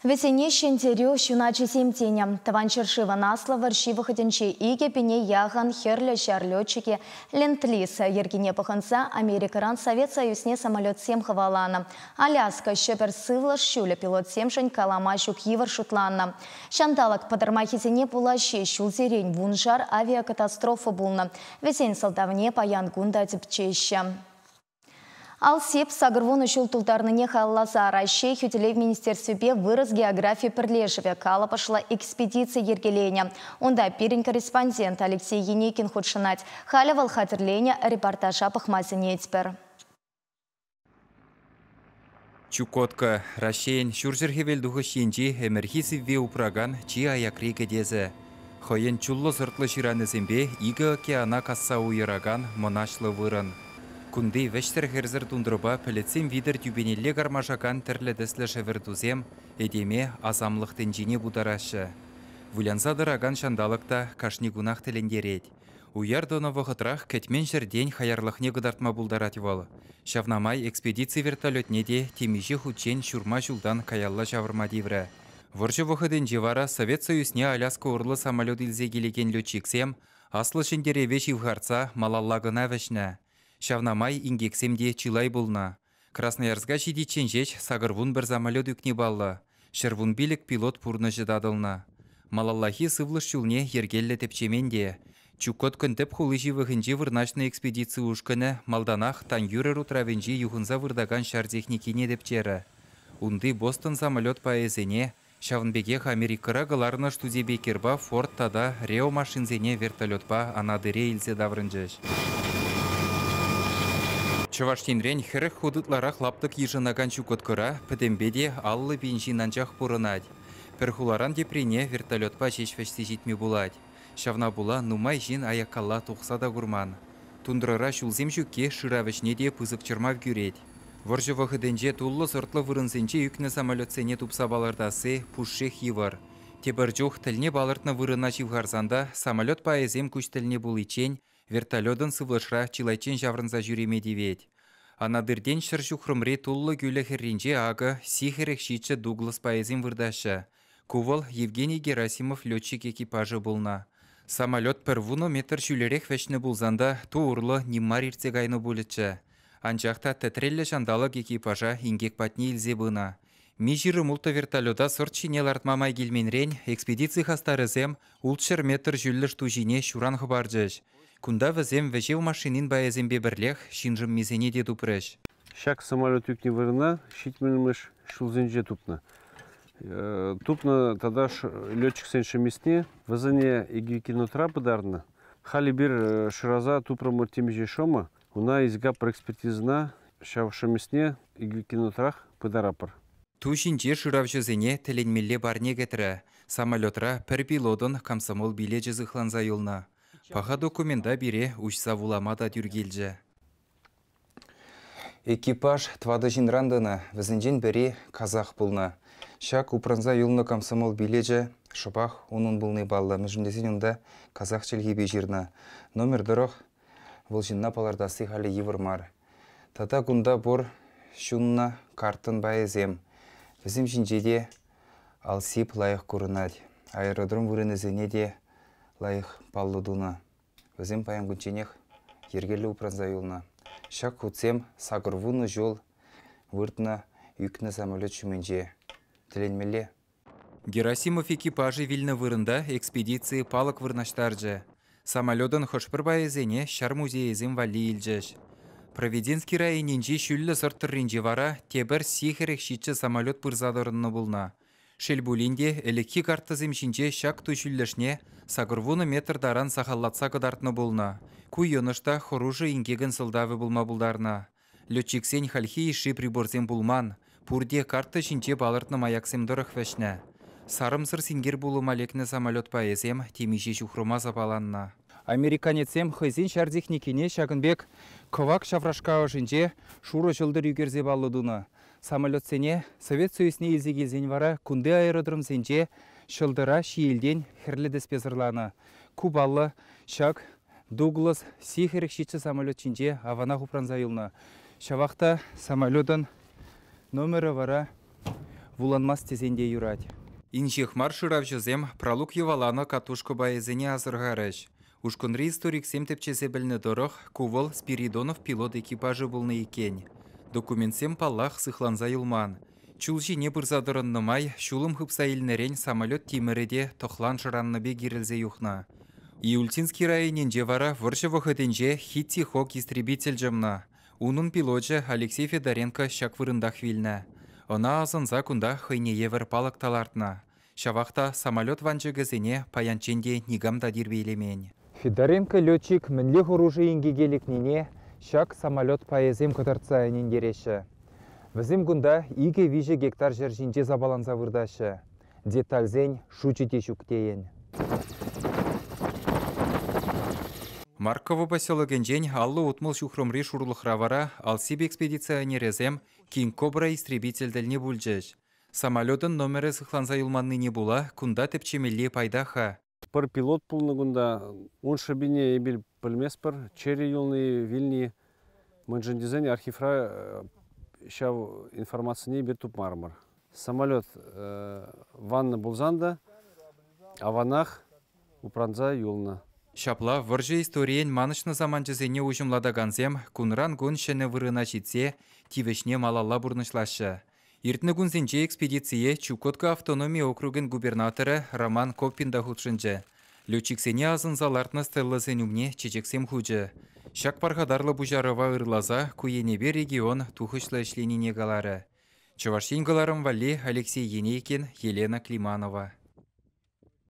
Вӗсене Ҫӗнтерӳ ҫуначӗсем тенӗ. Тӑван ҫӗршывӑн Аслӑ вӑрҫи вӑхӑтӗнче 2000 яхӑн Хӗрлӗ Ҫар летчикӗ Ленд-лиз йӗркине пӑхӑнса Америкӑран Совет Союзне самолетсем хӑваланӑ. Аляска Ҫӗпӗр сывлӑш ҫулӗ пилотсемшӗн калама ҫук йывӑр шутланнӑ. Ҫанталӑк пӑтӑрмахӗсене пула ҫеҫ ҫулсерен вуншар авиакатастрофа пулнӑ. Вӗсен сӑлтавне паян кун та тӗпчеҫҫӗ. Алсип 80 ҫул тултарнине халалласа Раҫҫей хӳтӗлев министерствипе Вырӑс географи пӗрлешӗвӗ калӑпӑшлӑ экспедици йӗркеленӗ. Унта пирӗн корреспондент Алексей Еникин хутшӑнать. Халӗ вӑл хатӗрленӗ репортажа пӑхма сӗнетпӗр. Чукотка, Раҫҫейӗн ҫурҫӗр-хӗвелтухӑҫ енчи ӗмӗрхи сивве упракан чи аякри кӗтесӗ. Хӑйӗн чуллӑ-сӑртлӑ ҫыранӗсемпе икӗ океана касса уйӑракан мӑнаҫлӑ вырӑн. Кунти вӗҫсӗр-хӗрсӗр тундрӑпа пӗлӗтсем витӗр тӳпенелле кармашакан тӗрлӗ тӗслӗ шӗвӗр тусем этеме асамлӑх тӗнчине путараҫҫӗ. Вылянса тӑракан ҫанталӑк та кашни кунах тӗлӗнтерет. Уяр тӑнӑ вӑхӑтрах кӗтмен ҫӗртен хаярлӑхне кӑтартма пултарать вӑл. Ҫавна май экспедици вертолетне те темиҫе хутчен ҫурма ҫултан каялла ҫавӑрма тиврӗ. Вӑрҫӑ вӑхӑтӗнче вара Совет Союзне Аляска урлӑ самолет илсе килекен летчиксем Аслӑ Ҫӗнтерӗве ҫывхартса малалла кӑна вӗҫнӗ. Ҫавна май инкексем те чылай пулнӑ. Красноярска ҫитиччен ҫеҫ 81 самолет ӳкни паллӑ. 115 пилот пурнӑҫӗ татӑлнӑ. Малаллахи сывлӑш ҫулне йӗркеллӗ тӗпчемен те. Чукоткӑн тӗп хули ҫывӑхӗнче вырнаҫнӑ экспедици ушкӑнӗ малтанах Таньюрер утравӗнчи юхӑнса выртакан ҫар техникине тӗпчерӗ. Унти Бостон самолет пайӗсене, ҫавӑн пекех Америкӑра кӑларнӑ Штудебекерпа Форд тата Рео машинсене вертолетпа Анадыре илсе таврӑнчӗҫ. Чӑваш Енрен 40 хут ытларах лаптӑк йышӑнакан Чукоткӑра пӗтӗмпе те 50 пин ҫын анчах пурӑнать. Пӗр хуларан теприне вертолетпа ҫеҫ вӗҫсе ҫитме пулать. Ҫавна пула нумай ҫын аяккалла тухса та курман. Тундрӑра ҫулсем ҫукки шырав ӗҫне те пысӑк чӑрмав кӳрет. Вӑрҫӑ вӑхӑтӗнче туллӑ-сӑртлӑ вырӑнсенче ӳкнӗ самолетсене тупса палӑртасси пушшех йывӑр. Тепӗр чух тӗлне палӑртнӑ вырӑна ҫывхарсан та самолет пайӗсем куҫ тӗлне пуличчен вертолетӑн сывлӑшра чылайччен ҫаврӑнса ҫӳреме тивет. Анадыртен 100 ҫухрӑмри туллӑ кӳлӗ хӗрринче акӑ Си-47 Дуглас пайӗсем выртаҫҫӗ. Ку вӑл Евгений Герасимов летчик экипажӗ пулнӑ. Самолет пӗр вунӑ метр ҫӳлерех вӗҫнӗ пулсан та ту урлӑ ним мар иртсе кайнӑ пулӗччӗ. Анчах та тӗтреллӗ ҫанталӑк экипажа инкек патне илсе пынӑ. Ми-26 вертолета сӑрт ҫине лартма май килменрен экспедици хастарӗсем 600 метр ҫӳллӗш ту ҫине ҫуран хӑпарчӗҫ. Кунта вӗсем вӗҫев машинин пайӗсемпе пӗрлех ҫын шӑммисене те тупрӗҫ. Ҫак самолет ӳкнӗ вырӑна 70-мӗш ҫулсенче тупнӑ. Тупнӑ тата летчиксен шӑммисне вӗсене икӗ пытарнӑ. Халь эпир шыраса тупрӑмӑр темиҫе шӑмӑ. Уна изгаппӑр экспертизӑна ҫав шӑммисне икӗ пытарапӑр. Ту ҫинче шыравҫӑсене тӗлӗнмелле парне кӗтрӗ. Самолетра пӗр пилотӑн комсомол билечӗ сыхланса юлнӑ. Паха документа пире уҫса вулама та тӳр килчӗ. Экипаж тӑватӑ ҫынран тӑнӑ, вӗсенчен пӗри казах пулнӑ. Ҫак упранса юлнӑ комсомол билечӗ шӑпах унӑн пулни паллӑ, мӗншӗн тесен унта казах чӗлхипе ҫырнӑ. Номер тӑрӑх вӑл ҫынна палӑртасси халӗ йывӑр мар. Тата кунта пур ҫуннӑ карттӑн пайӗсем. Вӗсем ҫинче те Алсип лайӑх курӑнать. Аэродром вырӑнӗсене те лайӑх паллӑ тунӑ. Вӗсем паян кунчченех йӗркеллӗ упранса юлнӑ. Ҫак хутсем 80 ҫул выртнӑ, ӳкнӗ самолет ҫумӗнче. Тӗлӗнмелле. Герасимов экипажӗ вилнӗ вырӑнта экспедици палӑк вырнаҫтарчӗ. Самолетӑн хӑш-пӗр пайӗсене ҫар музейӗсем валли илчӗҫ. Провиденски районӗнчи ҫӳллӗ сӑрт тӑрринче вара тепӗр Си-47 самолет пырса тӑрӑннӑ пулнӑ. Шел пулин те, ӗлӗкхи карттӑсем ҫинче ҫак ту ҫӳллӗшне 80 метр таран сахаллатса кӑтартнӑ пулнӑ. Ку йӑнӑш та хӑрушӑ инкекӗн сӑлтавӗ пулма пултарнӑ. Летчиксен хальхи йышши приборсем пулман, пурте карттӑ ҫинче палӑртнӑ маяксем тӑрӑх вӗҫнӗ. Сарӑмсӑр синкер пулӑма лекнӗ самолет пайӗсем темиҫе ҫухрӑма сапаланнӑ. Американецсем хӑйсен ҫар техникине ҫакӑн пек кӑвак ҫаврашка ӑшӗнче шурӑ ҫӑлтӑр ӳкерсе паллӑ тунӑ. Самолетсене Совет Союзне илсе килсен вара кунти аэродромсенче ҫӑлтӑра ҫиелтен хӗрлӗ тӗспе сӑрланӑ. Ку паллӑ, ҫак Дуглас Си-47 самолет ҫинче аванах упранса юлнӑ. Ҫавах та самолетӑн номерӗ вара Вуланмасть тесен те юрать. Инҫех мар шыравҫӑсем пралук йӑваланӑ катушка пайӗсене асӑрхарӗҫ. Ушкӑнри историксем тӗпчесе пӗлнӗ тӑрӑх, ку вӑл Спиридонов пилот экипажӗ пулнӑ иккен. Документсем, паллах, сыхланса юлман. Чул ҫине пырса тӑрӑннӑ май ҫулӑм хыпса илнӗрен самолет тимӗрӗ те тӑхлан шӑраннӑ пек ирӗлсе юхнӑ. Иультински районӗнче вара вӑрҫӑ вӑхӑтӗнче Хитти Хок истребитель чӑмнӑ. Унӑн пилочӗ Алексей Федоренко ҫак вырӑнтах вилнӗ. Ӑна асӑнса кунта хӑйне евӗр палӑк та лартнӑ. Ҫавах та самолет ванчӑкӗсене паянччен те никам та тирпейлемен. Федоренко летчик мӗнле хӑрушӑ инкеке лекнине ҫак самолет пайӗсем кӑтартса ӗнентереҫҫӗ. Вӗсем кунта 2-3 гектар ҫӗр ҫинче сапаланса выртаҫҫӗ. Детальсен шучӗ те ҫук тейӗн. Марково поселокӗнчен 50-60 ҫухрӑмри шурлӑхра вара Алсиб экспедиционерӗсем Кинг Кобра истребитель тӗлне пулчӗҫ. Самолетӑн номерӗ сыхланса юлманнине пула кунта тӗпчемелли пайтах-ха. Пӗр пилот пулнӑ кунта, ун шӑпине эпир пӗлместпӗр, чӗрӗ юлни, вилни. Мӗншӗн тесен архивра ҫав информацине эпир тупмарӑмӑр. Самолет ваннӑ пулсан та аванах упранса юлнӑ. Ҫапла вӑрҫӑ историйӗн манӑҫнӑ саманчӗсене уҫӑмлатакансем кунран-кун ҫӗнӗ вырӑна ҫитсе тивӗҫне малалла пурнӑҫлаҫҫӗ. Иртнӗ кунсенче экспедицие Чукотка автономи округӗн губернаторӗ Роман Копин та хутшӑнчӗ. Летчиксене асӑнса лартнӑ стеллӑсен умне чечексем хучӗ. Ҫак пархатарлӑ пуҫарӑва ырласа ку енӗпе регион тухӑҫлӑ ӗҫленине каларӗ. Чӑваш Ен кӑларӑм валли Алексей Енейкин, Елена Климанова.